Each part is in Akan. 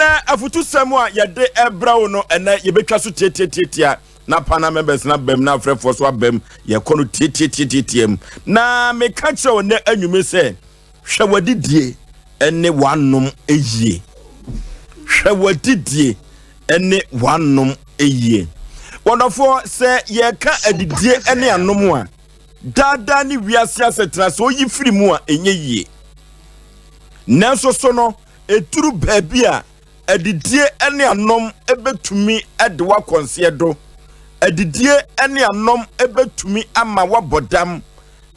Ɛnɛ afutusɛm a yɛde ɛbrɛ wo no, ɛnɛ yɛbɛtwa so tiatiatiatia na pana members na bam na afrɛfoɔ so abam, yɛkɔ no tiatiatiatia mu. Na meka kyerɛ wo nnɛ anwume sɛ hwɛ w'adidie ne w'anom yie. Hwɛ w'adidie ne w'anom yie. Wɔdɔfoɔ, sɛ yɛka adidie ne anom a, daadaa ne wiase asetena sɛ oyi firi mu a ɛnyɛ yie. Nanso so no, ɛduru baabi a adidie ne anom bɛtumi de wakɔ nseɛ do. Adidie ne anom bɛtumi ama wabɔ dam.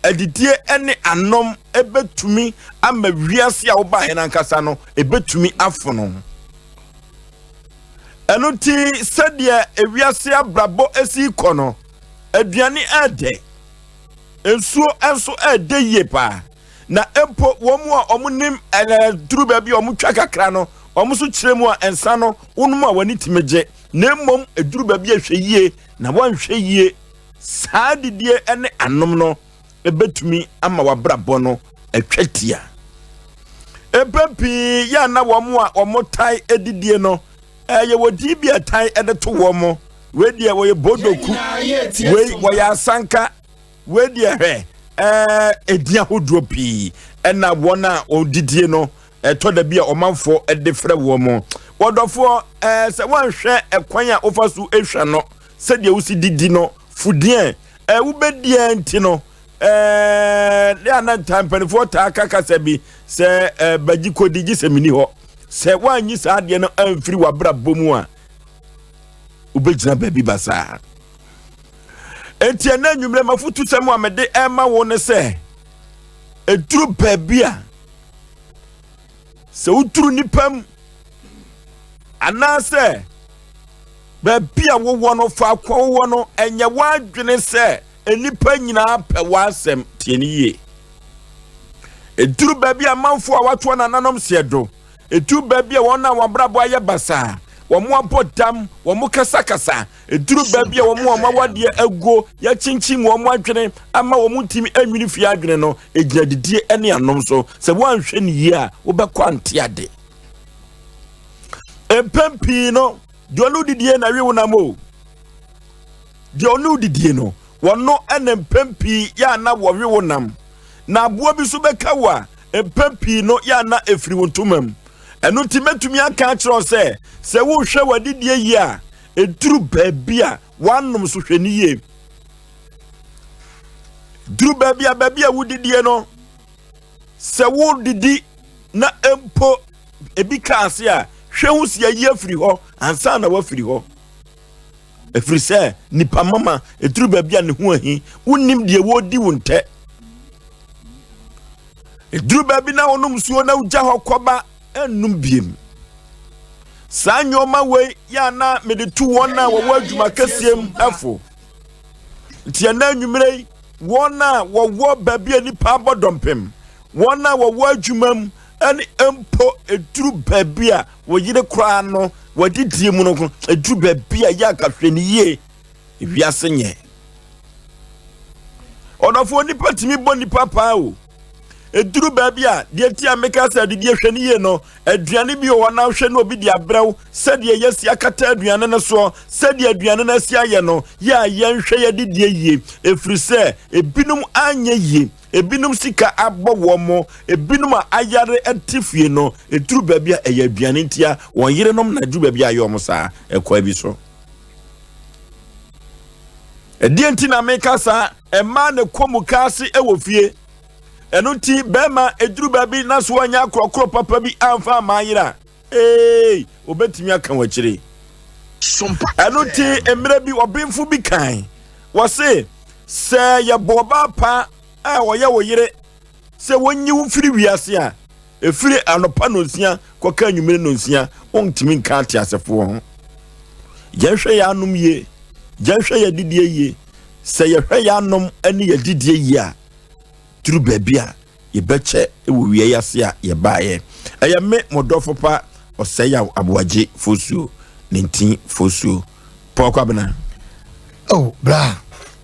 Adidie ne anom bɛtumi ama wiase a wobaeɛ no ankasa no ɛbɛtumi afono. Ɛno nti sɛdeɛ ewiase abrabɔ si kɔ no, aduane ɛɛdɛ, nsuo nso ɛɛdɛ yie paa. Na mpo wɔn a wɔn nim duru baabi a wɔn twa kakra no, wɔn nso kyerɛ mu a nsa no wonom a wɔn ani tumi gye. Na mmom eduru baabi a hwɛ yie na wɔnhwɛ yie, saa didie ne anom no ebetumi ama w'abrabɔ no atwa tia. Mpɛn pii yɛ na wɔn a wɔn tae didie no, ɛyɛ wɔ din bi a tae de to wɔn. Wei deɛ wɔyɛ bodoku, wei wɔyɛ asanka, wei deɛ hwɛ ɛɛ edin ahodoɔ pii ɛna wɔn a wɔdidie no ɛtɔ da bi a ɔmanfoɔ de frɛ wɔn. Wɔdɔfoɔ, ɛɛ sɛ wɔnhwɛ ɛkwan a wofa so ehwɛ no, sɛdeɛ wosi didi no, fudeɛ ɛɛ wobɛdiɛ nti no, ɛɛ ne ana ntaa mpanimfoɔ taa ka kasa bi sɛ ɛɛ bagyi kodi gye sɛ mini hɔ. Sɛ woanyi saa adeɛ no amfiri w'abrabɔ mu a, wobɛgyina baabi basaa. Enti ɛnɛ anwummerɛ mafotusɛm a mede ɛma wo ne sɛ, ɛduru baabi a sɛ woduru nipa mu anaasɛ baabi a wowɔ no, faako a wowɔ no, ɛnyɛ w'adwene sɛ nnipa nyinaa pɛ w'asɛm. Tie ne yie. Ɛduru baabi a amanfoɔ a watoa nananom seɛ do, ɛduru baabi a wɔn a wɔn abrabɔ ayɛ basaa, wɔn abɔ dam, wɔn kasakasa, ɛduru baabi a wɔn a wɔn awadeɛ aguo, yɛakyinkyim wɔn adwene ama wɔn ntumi anwini fie adwene no, ɛgyina didie ne anom so. Sɛ woanhwɛ ne yie a, wobɛkɔ ante ade. Mpɛn pii no, deɛ ɔne didie na we wo nam o. Deɛ ɔne didie no, wɔno ɛna mpɛn pii yɛ ana wɔwe wo nam. Na aboa bi nso bɛka wo a, mpɛn pii no yɛ ana ɛfiri wo ntoma mu. Ɛno nti mɛtumi aka akyerɛ wo sɛ, sɛ wohwɛ w'adidie yie a, ɛduru baabi a w'anom so hwɛ ne yie. Duru baabi a baabi a wodidie no, sɛ wodidi na mpo ebi ka ase a, hwɛ ho si ayi afiri hɔ ansa na wafiri hɔ. Ɛfiri sɛ nipa mama ɛduru baabi a ne ho ahi, wonnim deɛ wɔredi wo ntɛ. Ɛduru baabi na wonom nsuo na wogya hɔ kɔba ɛnnom biem. Saa nneɛma wei yɛ ana mede to wɔn a wɔwɔ adwuma kɛseɛ mu ɛfo. Nti ɛnɛ anwummerɛ yi, wɔn a wɔwɔ baabi a nipa abɔ dɔmpem, wɔn a wɔwɔ adwuma mu, ɛne mpo ɛduru baabi a wɔyere koraa no wɔadidie mu no, ɛduru baabi a yɛ akahwɛ ne yie. Ewiase nyɛ. Ɔdɔfoɔ, nipa tumi bɔ nipa paa o. Ɛduru baabi a deɛ ti a meka sɛ adidie hwɛ ne yie no, aduane bi wɔ hɔ na wohwɛ na obi de abrɛw, sɛdeɛ yɛasi akata aduane no soɔ, sɛdeɛ aduane no asi ayɛ no, yɛ a yɛnhwɛ yɛdidie yie, ɛfiri sɛ ebinom anyɛ yie, ebinom sika abɔ wɔn mo, ebinom a ayare te fie no, ɛduru baabi a ɛyɛ aduane ntia wɔn yerenom na ɛduru baabi a ayɛ wɔn saa ɛkwan bi so. Ɛdeɛ nti na meka saa, mmaa na ɛkɔ mu kaase wɔ fie. Ɛno nti bɛrima ɛduru baabi na so wanya akorɔkorɔ papa bi amfa ama ayere a, ee, obɛtumi aka wɔ akyire. Ɛno nti mmerɛ bi ɔbenfo bi kan, wɔse sɛ yɛbɔ ɔbaa pa a ɔyɛ wo yere sɛ wɔnyi wo mfiri wiase a, ɛfiri anɔpa nonsia kɔka anwummere nonsia, wontumi nka ateasefoɔ ho. Yɛnhwɛ yɛn anom yie, yɛnhwɛ yɛn adidie yie. Sɛ yɛhwɛ yɛn anom ne yɛn adidie yie a, duru baabi a yɛbɛkyɛ wɔ wia yi ase a yɛbaeɛ. Ɛyɛ me mo dɔfo pa Ɔsɛeyaw Aboagye Fosuo, ne ntin Fosuo. Paul Kwabena. Oh, bra,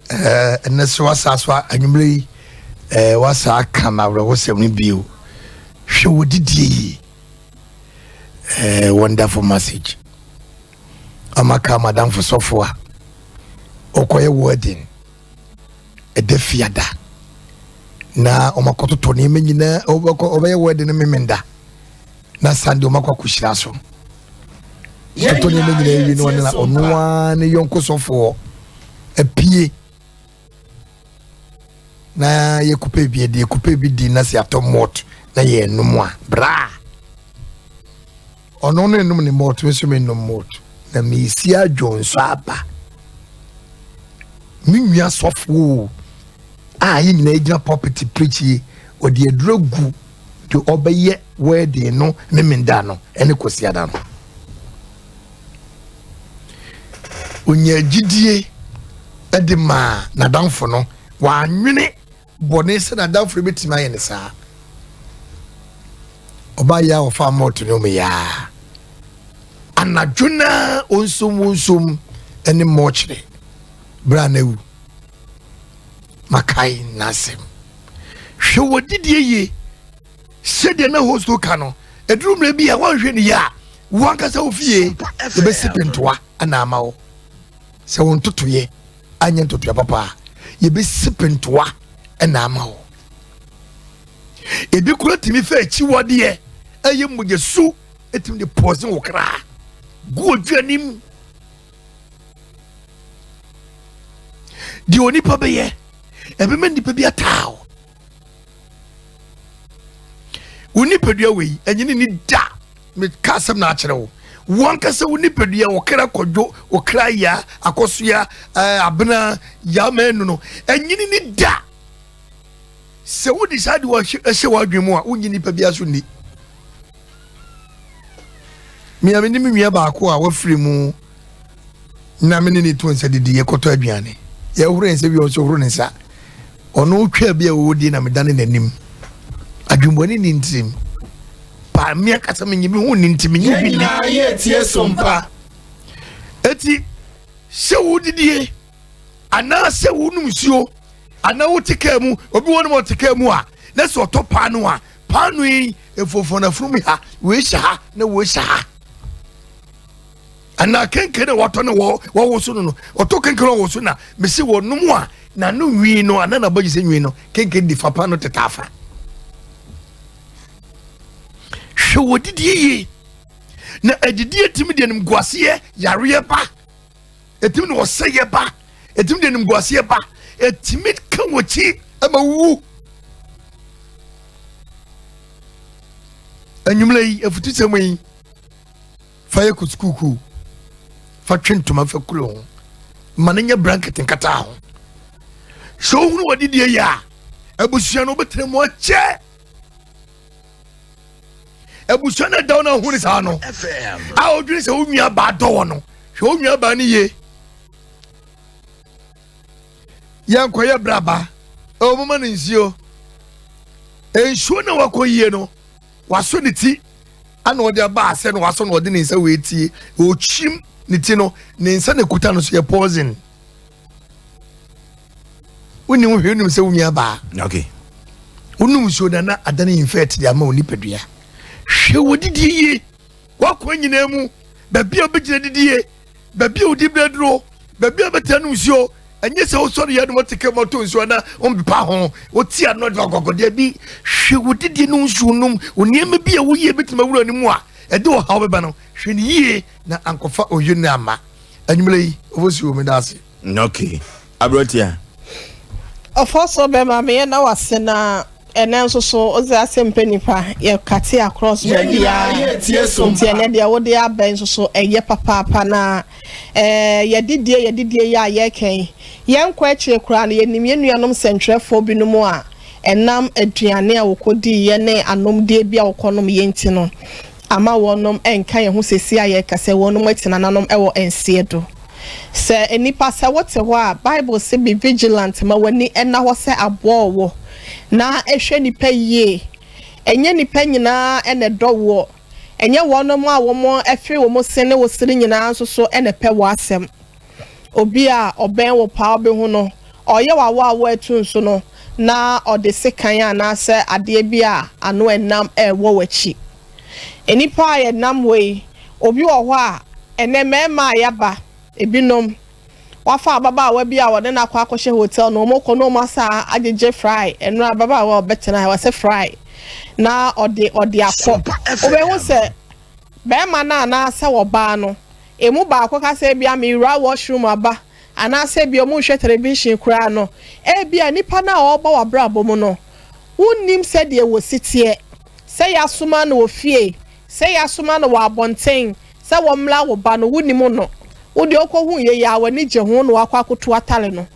ɛnɛ so wasa so anwummerɛ yi, wasa aka na awerɛhosɛm no bio. Hwɛ wɔ didie yie. Eh, wonderful message. Amaka madamfo sɔfo a ɔkɔyɛ wedding ɛda fiada na ɔmakɔtotɔ nneɛma nyinaa ɔbɛkɔ ɔbɛyɛ wedding no memenda na Sunday ɔmakɔ akɔhyira so totɔ nneɛma nyinaa wie no ɔne na ɔno ara ne yɔnko sɔfoɔ apue na yɛkɔpɛ bi adi yɛkɔpɛ bi di na sɛ yɛatɔ malt na yɛnom a braa ɔno no nnom ne malt me nso menom malt na mesi adwo nso aba me nua sɔfoɔ a yɛ nyinaa gyina pulpit preach yi ɔde aduro gu deɛ ɔbɛyɛ wedding no memenda no ɛne kɔsiada no Ɔnyaa gyidie de maa n'adamfo no. Wannwene bɔne sɛ n'adamfo no bɛtumi ayɛ no saa. Ɔbaa yi a ɔfaa mɔɔto no mu yaa. Anadwo no ara ɔnsom wonsom ne mɔɔkyere berɛ a na awu. Makae n'asɛm. Hwɛ wɔ didie yie. Sɛdeɛ na host ka no, ɛduru mmerɛ bi a woanhwɛ no yie a, wo ankasa wo fie yɛbɛsi pentoa na ama wo. Sɛ wo ntotoeɛ anyɛ ntotoeɛ papa a, yɛbɛsi pentoa na ama wo. Ebi kura tumi fa akyiwadeɛ ɛyɛ mogyasu ɛtumi de poison wo kra gu odwanim. Deɛ onipa bɛyɛ ɛbɛma nnipa bi ataa wo. Wo nipadua wei ɛnyini ni da. Meka asɛm na akyerɛ wo. Wo ankasa wo nipadua, wo kra kɔdwo, wo kra ya, akɔsoa, eh, abena, ya manu no, ɛnyini ni da. Sɛ wode saa de hyɛ w'adwene mu a, wonnye nipa biara so nni. Me a me ne me nua baako a wafiri mu na me ne ne to nsa didi yɛkɔtɔ aduane. Yɛhoro yɛn nsa wie ɔnso horo ne nsa. Ɔno twaa bi a wɔwɔ die na medane n'anim. Adwemmɔne nni ntirim. Paa me ankasa menye me ho nni nti menye obi nni. Yɛn nyinaa yɛretie som pa. Eti sɛ wodidie anaa sɛ wonom nsuo anaa wote kaa mu obi wɔ nom ɔte kaa mu a na sɛ ɔtɔ paano a paano yi mfomfon na funum ha wei hyɛ ha na wei hyɛ ha anaa kenken na wɔtɔ no wɔwoso no no ɔtɔ kenken na wɔwoso na mesi wɔnom a n'ano nwi no anaa n'abɔgye sɛ nwi no kenken di fa paano teta afa hwɛ wɔ didie yie na adidie tumi deɛ nimguaseɛ yareɛ ba ɛtumi de ɔsɛeɛ ba ɛtumi de animguaseɛ ba ɛtumi ka wɔkyi ma wuwu anwummerɛ yi afutusɛm yi fa yɛ kusukuukuu fa twe ntoma fa kuro ho ma no nyɛ blanket nkata ho sɛ wohunu wɔdedie yɛ a abusua no wobɛtena mu akyɛ abusua no ɛda wo no ahunu saa no a wodwene sɛ wo nua baa dɔ wɔ no hwɛ wo nua baa no yie yɛnkɔyɛ braba ɛwɔ moma no nsuo nsuo na wakɔ yie no wasɔ ne ti ana ɔde aba asɛ no wasɔ no ɔde ne nsa wɔ etie ɔkyim ne ti no ne nsa na ekuta no so yɛ poison Wonni ho hwee, wonim sɛ wo nua baa. Okay. Wonom nsuo na na adane infect de ama wo nipadua. Hwɛ wɔ didie yie, w'akwan nyinaa mu, baabi a wobɛgyina didie, baabi a wodi berɛ duro, baabi a wobɛtena nom nsuo. Ɛnyɛ sɛ wosɔre yɛ no wɔte kɛ mɔtɔ nsuo na wompepa ho, wote ano de ɔgɔgɔdeɛ bi. Hwɛ wɔ didie no nsuo nom, wo nneɛma bi a woyie bɛtumi awura no mu a ɛde ɔhaw bɛba no, hwɛ no yie na ankɔfa oyere amma. Anwummerɛ yi, Ofosuo, meda ase. Okay. Aberanteɛ. Ɔfɔsɔ bɛma meyɛ na wase na ɛnɛ nso so wodze asɛm pɛ nipa yɛ kate across baabiara nti ɛnɛ deɛ wode aba yi nso so ɛyɛ papaapa na ɛɛ yɛdidie yɛdidie yi a yɛreka yi yɛnkɔ akyire koraa no yɛnim yɛn nuanom sɛntwerɛfoɔ binom a ɛnam aduane a wɔkɔdiiɛ ne anomdeɛ bi a wɔkɔnomyɛ nti no ama wɔnom nka yɛn ho seesei a yɛreka sɛ wɔnom ati nananom wɔ nseɛ do. Sɛ nnipa sɛ wote hɔ a, Bible se be vigilant, ma w'ani nna hɔ sɛ aboa ɔwɔ, na hwɛ nnipa yie. Ɛnyɛ nnipa nyinaa na ɛdɔ woɔ, ɛnyɛ wɔnom a wɔfere wɔn se ne wo sere nyinaa nso so na ɛpɛ w'asɛm. Obi a ɔbɛn wo paa wobɛhu no, ɔreyɛ wo awaawa atu nso no, na ɔde sekan anaasɛ adeɛ bi a ano ɛnam rewɔ w'akyi. Nnipa a yɛnam hɔ yi, obi wɔ hɔ a, ɛnnɛ mmarima a yɛaba, ebinom, wɔafa ababaawa bi a wɔde no akɔ akɔhyɛ hotel na wɔkɔ na wɔasa agyegye fry, ɛno ababaawa a ɔbɛtena ha, wɔsɛ fry, na ɔde ɔde akɔ. Wobɛhu sɛ barima no anaasɛ ɔbaa no, emu baako ka sɛ ebia mewura washroom aba, anaasɛ ebia wɔrehwɛ television koraa no, ebia nipa no a ɔreba w'abrabɔ mu no, wonnim sɛdeɛ wɔsi teɛ, sɛ yɛasoma no wɔ fie, sɛ yɛasoma no wɔ abɔnten, sɛ wɔmmra wo ba no, wonnim no. Wo deɛ wokɔhu yei a, w'ani gye ho na woakɔ akɔtu atare no.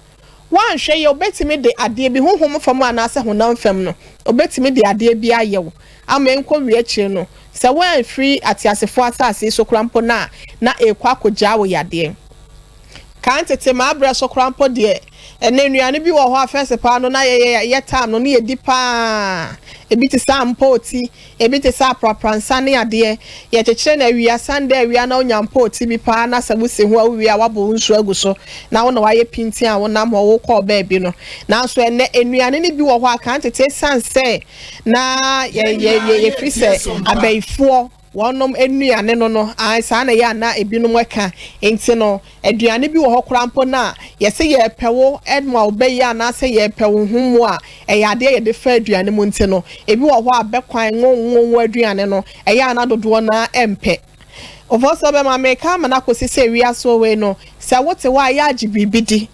Woanhwɛ yie a, obetumi de adeɛ bi, honhom fam anaasɛ honam fam no, obetumi de adeɛ bi ayɛ wo ama ɛnkɔwie akyire no, sɛ woamfiri ateasefoɔ asase yi so koraa mpo no a, na ɛrekɔ akɔgyaa wo yadeɛ. Kan tete m'abrɛ so koraa mpo deɛ, ɛnnɛ nnuane bi wɔ hɔ a fɛs paa no na yɛyɛ yɛ time no na yɛdi paa. Ebi te sɛ ampɔɔti, ebi te sɛ aprapransa ne adeɛ. Yɛkyekyere no awia, Sunday awia na wonya mpɔɔti bi paa na sɛ wosi ho a wowie a woabɔ wo nsuo agu so na wo na woayɛ pintin a wonam hɔ wokɔɔ baabi no. Nanso ɛnnɛ nnuane no bi wɔ hɔ a kan tete ɛsiane sɛ na yɛ yɛ yɛ yɛfiri sɛ abayifoɔ Wɔnom nnuane no no, ae, saa na ɛyɛ a na ebinom ka. Enti no, aduane bi wɔ hɔ koraa mpo no a, yɛse yɛrepɛ wo ma wo bɛyɛ anaasɛ yɛrepɛ wo ho mmoa a, ɛyɛ adeɛ a yɛde fa aduane mu nti no, ebi wɔ hɔ a bɛkwan ngo ngo ngo aduane no, ɛyɛ a na dodoɔ no ara mpɛ. Ofosuo bɛma meka ama no akɔsi sɛ wiase wei no, sɛ wote hɔ a, yɛ agye biribi di.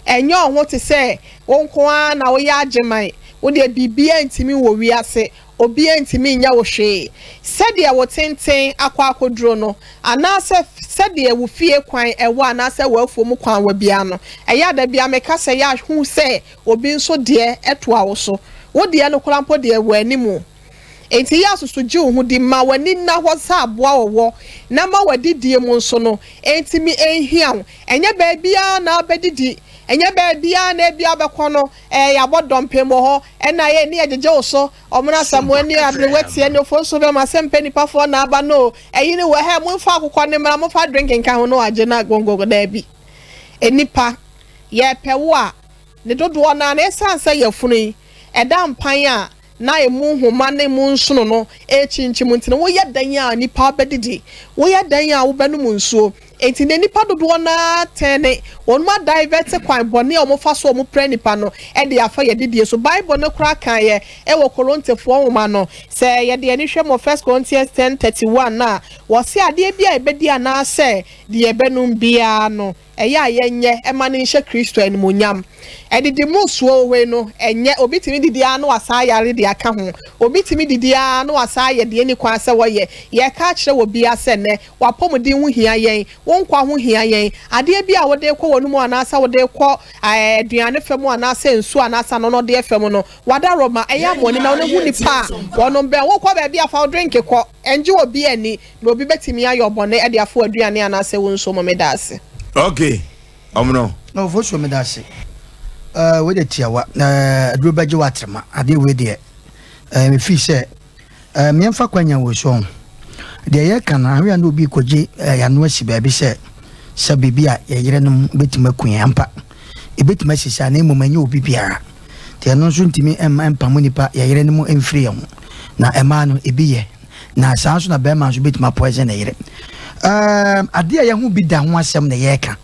Ɛnyɛ wo ho te sɛ wo nko ara na woyɛ agyeman, wo deɛ biribiara ntumi wɔ wiase, Obiara ntumi nyɛ wo hwee. Sɛdeɛ wo tenten akɔ akɔduro no, anaasɛ sɛdeɛ wo fie kwan wɔ anaasɛ w'afuo mu kwan wɔ biara no, ɛyɛ a da biara meka sɛ yɛ a hu sɛ obi nso deɛ toa wo so. Wo deɛ no koraa mpo deɛ wɔ anim. Enti yɛ a susu gye wo ho di, ma w'ani nna hɔ sɛ aboa ɔwɔ, na ma w'adidie mu nso no ntumi nhia wo. Ɛnyɛ baabiara na wobɛdidi, ɛnyɛ baabiara na ebia wobɛkɔ no, Ɛɛ yɛabɔ dɔmpem wɔ hɔ ɛna yɛ ne yɛgyegye wo so ɔmo na Asamoah ni aberewa tia ni ofo nso bɛma sɛ mpɛ nipa foɔ na aba no o ɛyi ne wɔ hɛ mo nfa akokɔ ne mmra mo fa drink nka ho no agye na gongogo daabi nipa yɛpɛ wo a ne dodoɔ naa na ɛsan sɛ yɛfunu yi ɛda mpan a na emu nhoma ne emu nsono no rekyinkyim nti no, woyɛ dɛn a nnipa bɛdidi? Woyɛ dɛn a wobɛnom nsuo? Enti nnɛ nnipa dodoɔ no ara tɛne, wɔn adivɛte kwan bɔne a wɔfa so a wɔpira nnipa no de afa yɛn adidie so. Bible no koraa kaeɛ wɔ Korintofoɔ nwoma no, sɛ yɛde yɛn ani hwɛ mu wɔ First Corinthians 10:31 no a, wɔse adeɛ biara a yɛbɛdi anaasɛ deɛ yɛbɛnom biara no, Ɛyɛ a yɛnyɛ ma no nhyɛ Kristo animuonyam. Adidi mmorosoɔ wei no, ɛnyɛ. Obi tumi didi ara na wasan ayare de aka ho. Obi tumi didi ara na wasan ayɛ deɛ ɛnni kwan sɛ wɔyɛ. Yɛreka akyerɛ obiara sɛ nnɛ, w'apɔmuden ho hia yɛn, wo nkwa ho hia yɛn. Adeɛ bi a wode rekɔ w'anomu anaasɛ wode rekɔ aduane fa mu anaasɛ nsuo anaasɛ anɔnɔdeɛ fa mu no, w'adaworoma, ɛyɛ amɔne na wohu nnipa a wɔnom bɛn wo. Wokɔ baabi a, fa wo drink kɔ. Ɛngye obiara ani. Na obi bɛtumi ayɛ ɔbɔne de afa w'aduane anaasɛ wo nsuo mu. Meda ase. Ok, ɔmono. Na ofosuo meda ase. Eh, wei deɛ tiawa. Eh, aduro bɛgye w'atrema. Adeɛ wei deɛ, eh, me fii sɛ, eh, meɛmfa kwanya wɔ so ho. Deɛ yɛka no, ahwɛ a na obi kɔgye eh, yɛano asi baabi sɛ, sɛ biribi a yɛyerenom bɛtumi aku yɛn ampa. Ɛbɛtumi asi saa, na mmom ɛnyɛ obi biara. Nti ɛno nso ntumi mma mpamo nipa yɛyerenom mfiri yɛn ho. Na ɛmaa no, ebi yɛ. Na saa nso na bɛrima nso bɛtumi apoison ne yere. Um, adeɛ a yɛho bi da ho asɛm na yɛreka.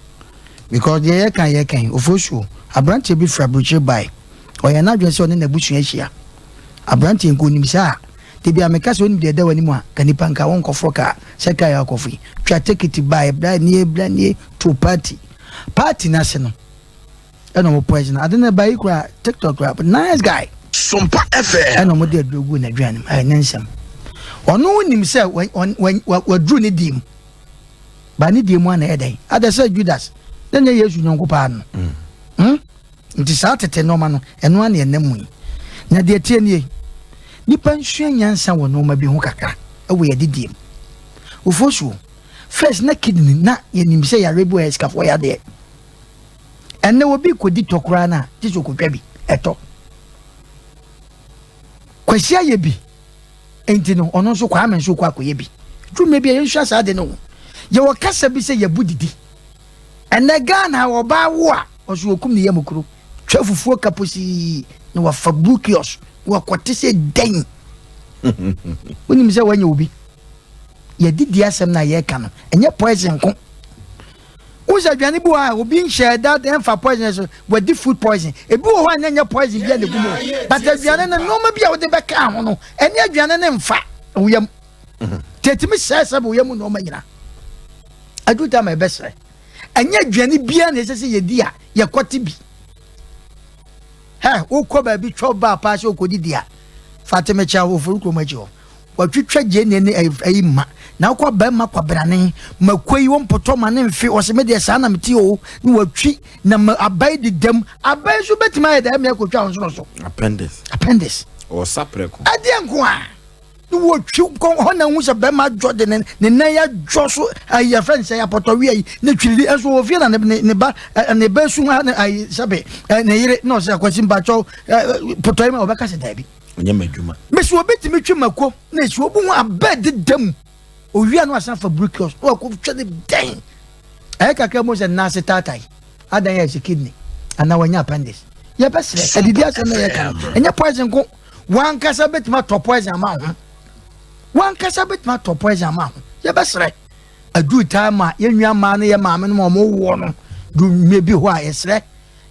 Because deɛ yɛreka yɛreka yi, ofosuo, aberanteɛ bi firi aburokyire bae. Ɔyɛ n'adwene sɛ ɔne n'abusua ahyia. Aberanteɛ nka onim saa. Da bi a meka sɛ onim deɛ ɛda w'anim a, ka nipa nka wonkɔforo kaa sɛ kaa yɛ akɔfo yi. Twa tekiti bae, bra nie, bra nie, to party. Party no ase no, ɛna ɔmo poison ade no ba yi kura tiktok kura nice guy. Sompa FM. Ɛna ɔmo de aduro gu n'aduane mu ɛyɛ ne nsɛm ɔno nim sɛ waduru ne die mu ba ne die mu ana ɛyɛ dɛn ada sɛ Judas na nyɛ Yesu nyɔnko paa no mm. hmm? nti saa tete nneɛma no ɛno ana ɛnam mu yi na deɛ tie nie nipa nsua nyansa wɔ nneɛma bi ho kakra ɛwɔ yɛ didie mu ofosuo first na kidney na yɛnim sɛ yare bi wɔ yɛ sikafoɔ yadeɛ Ɛnnɛ obi rekɔdi tɔ koraa no a, gye sɛ ɔkɔtwa bi. Ɛtɔ. Kwasi ayɛ bi, enti no ɔno nso Kwame nso rekɔ akɔyɛ bi. Duru mmerɛ bi a yɛnsua saa ade no ho. Yɛwɔ kasa bi sɛ yɛbu didi. Ɛnnɛ Ghana ɔbaa wo a, ɔso ɔkum ne yam kuro, twa fufuo kaposii na wafa blue kiosk na wakɔte sɛ dɛn. Wonim sɛ wanya obi. Yɛdidi asɛm no a yɛreka no, ɛnyɛ poison nko. Wohu sɛ aduane bi wɔ hɔ a obi nhyɛɛ da ɛmfa poison so, wadi food poison. Ebi wɔ hɔ a na ɛnyɛ poison bi a na egu mu o, but aduane no nneɛma bi a wode bɛka ho no, ɛne aduane no mfa wo yam. Nti ɛtumi sɛe sɛ wo yam nneɛma nyinaa. Aduru time a ɛbɛsrɛ. Ɛnyɛ aduane biara na ɛsɛ sɛ yɛdi a yɛkɔte bi. Hɛ, wokɔ baabi twɛ baa paa sɛ wokɔdidi a, Fatime kyɛ ofori kurom akyi hɔ. Watwitwa gyeene ne ayi ma. Na wokɔ bɛrima kwabrane, mako yi wɔmpotɔ ma ne mfe, ɔse me deɛ saa na mete o, na watwi na ma aba yi dedam. Aba yi nso bɛtumi ayɛ dɛ ɛmea kɔtwa wo nsono so. Appendix. Appendix. Ɔsa prɛko. Ɛdeɛ nko a. Ne wɔtwi kɔ hɔ na hu sɛ bɛrima adwɔ de ne ne nan adwɔ so ayi yɛfrɛ no sɛ apɔtɔwia yi ne twirili nso wɔ fie na ne ne ne ba ne ba esu ha ne ayi sɛbe ne yere na ɔsɛ akwasi mpakyɛw pɔtɔ yi ma ɔbɛka sɛ daabi. Ɔnyɛ m'adwuma. Mesi obi tumi twi mako na esi obi ho abɛ deda mu. Owia no asan fa brikios na wakɔ twa ne dɛn. Ɛyɛ kakra mu sɛ nan ase taatae. Adan yɛ ɛsɛ kidney anaa wanya appendix. Yɛbɛsrɛ adidi asɛm na yɛka no. Ɛnyɛ poison nko. Wankasa bɛtumi atɔ poison ama ho. Wankasa bɛtumi atɔ poison ama ho. Yɛbɛsrɛ. Aduru time a yɛn nua mmaa ne yɛ maame no ma wɔn woɔ no du mmea bi hɔ a yɛsrɛ.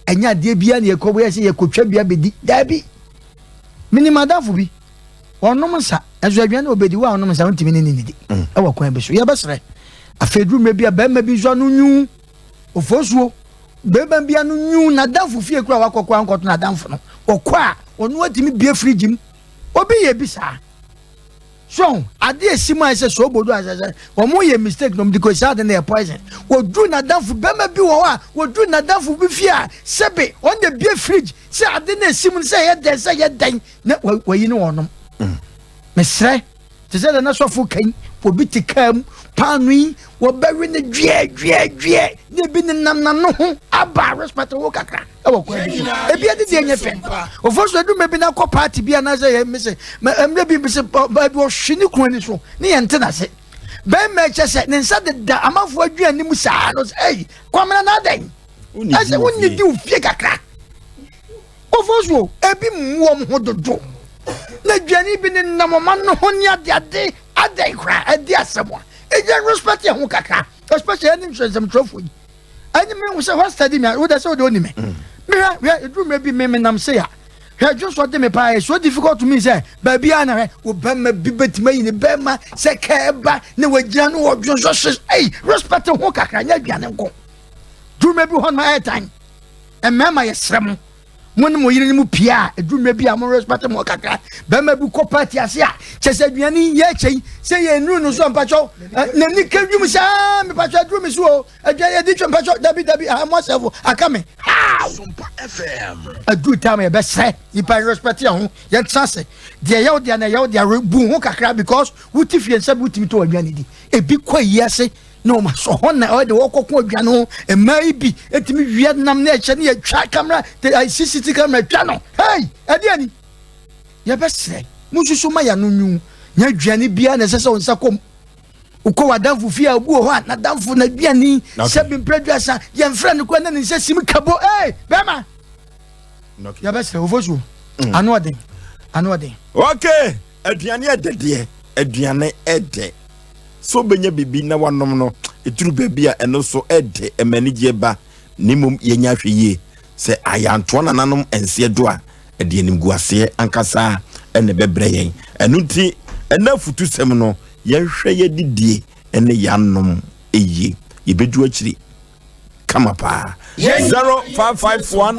Ɛnyɛ adeɛ biara na yɛkɔ yɛ sɛ yɛkɔtwa bi abɛdi. Daabi. Menim adamfo bi, ɔnom nsa, nso aduane a ɔbɛdi, wo a ɔnom nsa wontumi ne ne nnidi mm. ɛwɔ kwan bi so. Yɛbɛsrɛ. Afei duru mmerɛ bi a bɛrima bi nso ano nwu, ofosuo, bɛrima bi ano nwu, n'adamfo fie kura wakɔ kora nkɔto n'adamfo no. Ɔkɔ a, ɔno atumi bie firigye mu. Obi yɛ bi saa. So ade a esi mu ayɛ sɛ soobodo a sɛ wɔn yɛ mistake na wɔn de kɔ saa ade no yɛ poison. Wɔduru n'adamfo bɛrima bi wɔ hɔ a wɔduru n'adamfo bi fie a sɛbe wɔn de bie fridge sɛ ade no esi mu no sɛ ɛyɛ dɛn sɛ ɛyɛ dɛn na wɔyi ne wɔn nom. Mm. Mesrɛ te sɛ dɛ na sɔfo kan obi te kaa mu paano yi wɔbɛwe no dweɛdweɛdweɛ na ebi nenam n'ano ho aba respect wo kakra ɛwɔ kwan bi so ebi adi deɛ nyɛ fɛ ofo so edu mmebi na kɔ party bi anaasɛ yɛ mese mmerɛ bi mese baabi ɔhwe ne kunu ani so ne yɛn nte n'ase bɛrima ɛkyɛ sɛ ne nsa deda amanfoɔ aduane mu saa no sɛ ɛyi kwamina na adɛn ɛsɛ wonni di ofie kakra ofo so ebi mu wɔn ho dodo na aduane bi ne nam ɔma no ho ne adeade adɛn koraa ɛdi asɛm a ɛyɛ respect yɛ ho kakra especially ɛne nsɛmtwerɛfoɔ yi ɛne me sɛ hɔ study me a wodɛ sɛ wode oni me mm. mehwɛ hwɛ ɛduru mmerɛ bi me menam se a hwɛ dwo so de me paa so difficult to me sɛ baabi a na hwɛ wo bɛma bi bɛtumi ayi ne bɛma sɛ kɛɛba ne wagyina no wɔdwo so hye ei respect ho kakra nyɛ aduane nko duru mmerɛ bi hɔ no ɛyɛ tan mmarima yɛsrɛ mo mo ne mo yere no mu pie a ɛduru mmerɛ bi a mo respect mo kakra bɛrima bi kɔ party ase a kyɛ sɛ aduane yɛ kyɛ yi sɛ yɛ nnuru no so mpakyɛw n'ani ka dwom saa mepakyɛw aduru me so o aduane yɛdi twɛ mpakyɛw dabi dabi aha mo asɛfo aka me how aduru time yɛbɛsrɛ nipa respect yɛ ho yɛntena ase deɛ yɛwo deɛ na yɛwo deɛ bu ho kakra because wote fie nsɛ bi wotumi tɔ aduane di ebi kɔ yi ase na wɔn asɔ hɔ na ɔde wɔkɔko aduane ho mmaa yi bi etumi wia nam na ɛhyɛ ne yɛtwa kamera te ayi cctv kamera twa no hey ɛde ani yɛbɛsrɛ mo nsusu ma yɛn ano nwu nyɛ aduane biara na ɛsɛ sɛ wɔn nsa kɔm wokɔ w'adamfo fie a obi wɔ hɔ a n'adamfo n'aduane sɛ bi mpere aduasa yɛmfrɛ no kora na ne nsa sim kabo ee bɛrima yɛbɛsrɛ ofosuo mm. ano ɔden ano ɔden. Okay aduane ɛdɛ deɛ aduane ɛdɛ. Sɛ wobɛnya biribi na woanom no, ɛduru baabi a ɛno nso ɛdɛ, ɛma anigyeɛ ba, na mmom yɛnyɛ ahwɛyie. Sɛ ayɛantoa nananom nseɛ do a, ɛde animguaseɛ ankasa na ɛbɛbrɛ yɛn. Ɛno nti, ɛnnɛ afutusɛm no, yɛnhwɛ yɛadidie ne yɛanom yie. Yɛbɛdu akyiri kama paa. 0551.